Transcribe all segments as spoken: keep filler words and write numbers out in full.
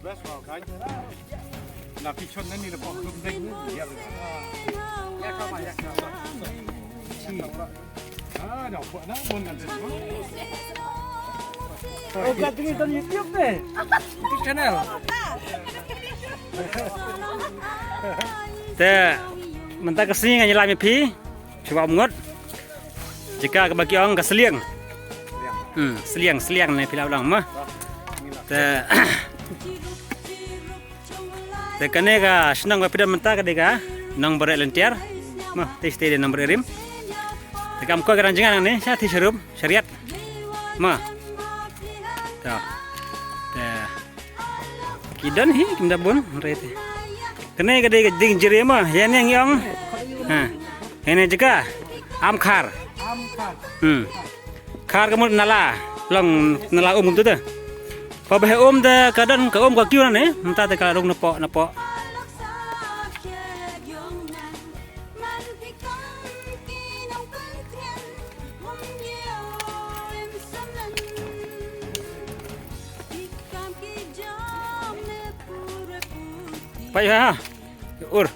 Te mynta ka sngi ngan ïalam ïa phi shuwa mynta. Jaka kaba ki ong ka sliang. Hmm, sliang, sliang ne phi lah u long mo. Te Te kane ka shnong ba phi don mynta ka dei ka Nongbareh Lyntiar. Mo, te shatei dei Nongbareh Rim. Te kam ko ka dang jngan ne sha Thisharum, Shariat. Mo. To. Te ki don hi kim da bun re te. Kane ka dei ka ding jri mo, ïa ne ngi ong. Ha. Ïa ne jaka Amkhar. Hmm. Khar ka mut nala, long nala um kumtu te. Pha ba he um te ka don ka um ka kiew na ne, mynta te ka rung na poh na poh. Pha ha, ur.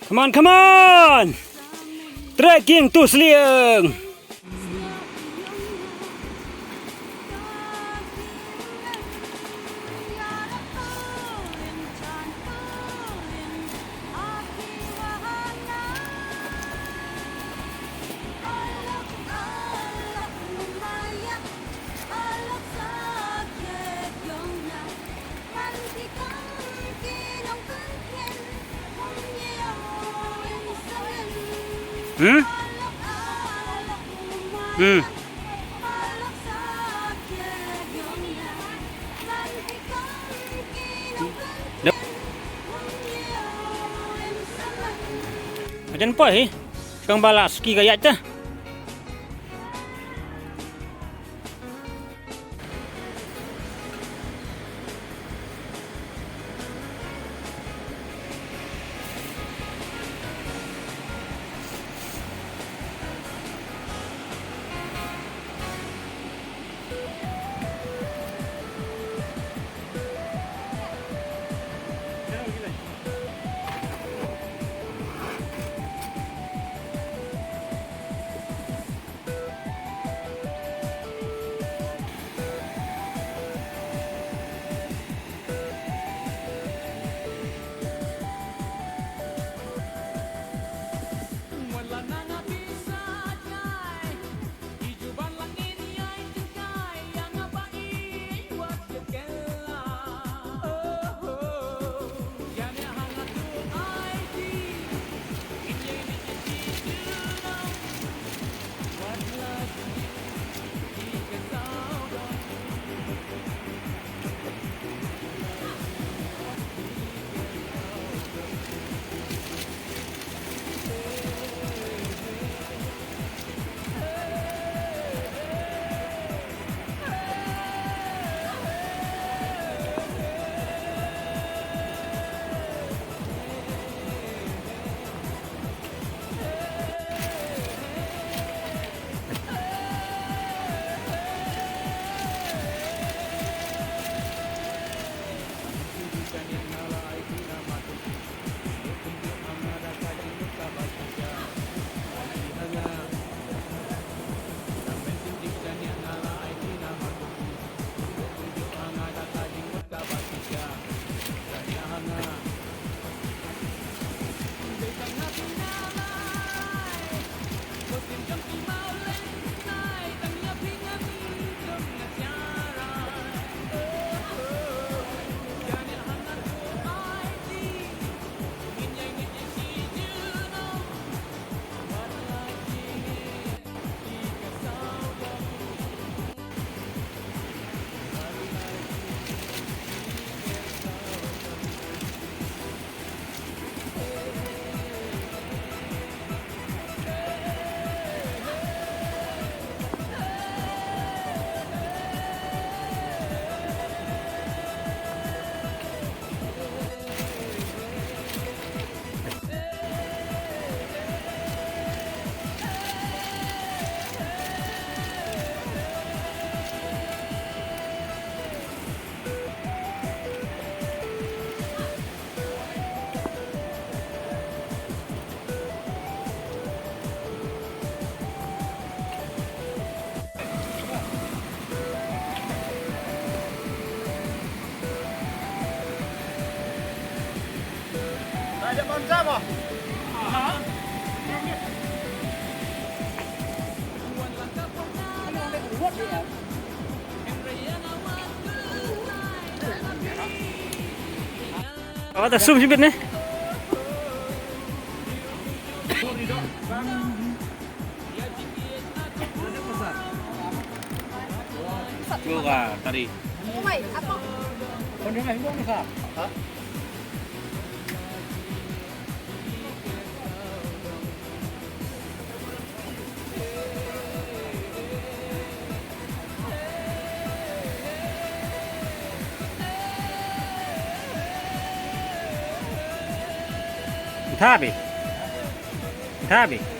Come on, come on! Trekking to Sliang! Hmm? Hmm. Dep. Ajan poi hi. Shong bala ski ka ïaid ta. Awa ta sum shibit ne. Chuka tari. Thabi. Thabi.